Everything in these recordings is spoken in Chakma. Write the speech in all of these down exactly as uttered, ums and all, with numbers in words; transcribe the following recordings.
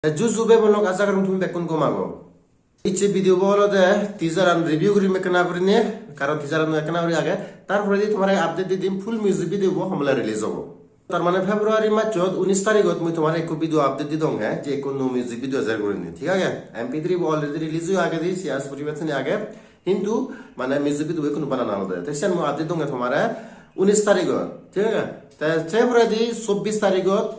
Te ju ju bhei bon lok, aja gorong tumi bekkun gom ago. Icche video bo olode teaser an review gurim ekkena gurinei, karon teaser an ekkena guri age. Tar poredi tomare update di dim full music video bo homole release obo. Tar mane February majot unis tarigot mui tomare ekko video update di dong he, je ekko new music video ejer gurinei, thik age? M P three bo already release oye agedi, siyan puribettani age. Hintu mane music video bo ekkunu banana olode. Te siyan mui update dong he tomare unis tarigot, thik age? Te se poredi chobbis tarigot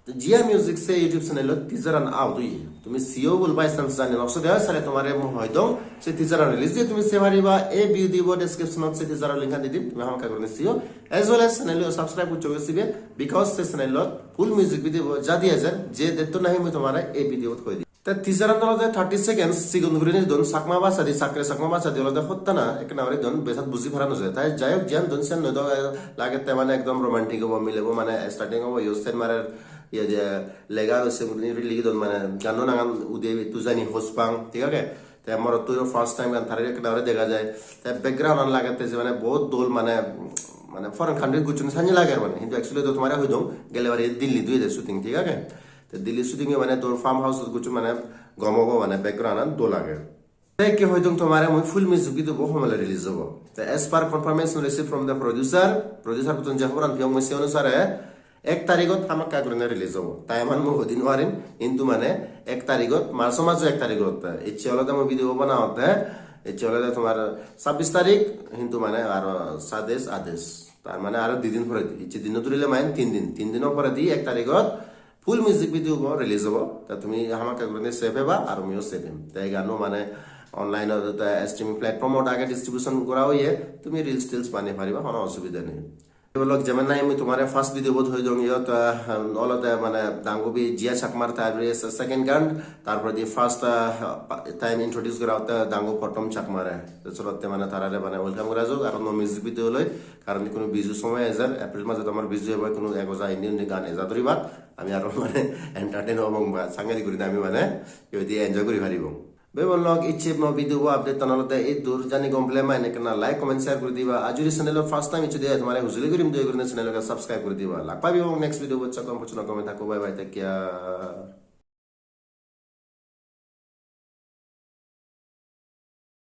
Jia Music se YouTube channel ot teaser an out oye. Tumi siyo bol by chance jani nokso de, sale tomare mui hoi dong. Se teaser an release diye tumi se pariba. Ei video bo description ot se teaser an link an di dim. Tumi hamakkai gurinei siyo. As well as channel o subscribe goccho goi sibe. Because se channel ot full music video bo jadi ejer. Je detto nahi mui tomare ei video ot hoi di. Te teaser an olode thirty seconds sigon gurinei don, Chakma bhasha di, Chakre Chakma bhasha di olode hottana ekkena guri don, besat buji para no jai. Tai jai hok, jiyan don siyan noi do, lagette mane ekdom romantic obo, milebo mane starting obo, yo sen marer, iye je lega aro se guri ligi don, mane ganno nangan Ude Tujani Hospang, thik age? Te morotto yo first time gan tare ekkena guri dega jai. Te background an lagette je mane bahut dol, mane, mane foreign country gocchon sanye lager mane, hintu actually do tomare hoi dong, gele bare Delhi oye de shooting, thik age? Te Delhi shooting e mane dol, farm house ot gocchon, mane gom obo, mane background an dol age. Te ekke hoi dong tomare mui full music video bo homole release obo. Te as per confirmation received from the producer, producer button je hoboran piyong mui se onusare ek tarigot hamakkai gurinei release obo. Time an mui hoi di nw parim, hintu mane ek tarigot, March majo ek tarigot. Icche olode mui video bo banaotte, icche olode tomar sabbis tarik, hintu mane aro sadis, adis. Tar mane aro di din poredi, icche dinno dhurile mane tin din. Tin dino poredi ek tarigot full music video bo release obo. Ta tumi hamakkai gurinei sei peba, aro muiyo sei pem. Te ei ganno mane online ot, te streaming platform ot age distribution gora oye, tumi reels teels banei pariba, hono osubidha nei. Ibe lok jemen nahi mui tomare first video bot hoi dong, iyot, ah, olode mane Dangubi Jia Chakmar, tar pore second gan, tar poredi first, ah, time introduce gora otte Dangu Potom Chakmare. Te senotte mane tarare mane welcome gora jok, aro nuo music video loi, karon ikkunu Biju somoy ejer, April majot amar Biju ebo, ikkunu ego ja indi undi gan eja duribak, ami aro mane entertain obong ba, sangedi gurinei ami mane iyot enjoy guri paribong. Bebon lok, icche mo video bo update tan olode iddur, jani gom pele mane ekkena like, comment, share guri diba. Ar jodi channel ot first time icche de tomare hujuli gurim, doya gurinei channel o subscribe guri diba. Lak pabong next video bot, sakkom pocchona gome thakko, bye bye, take care.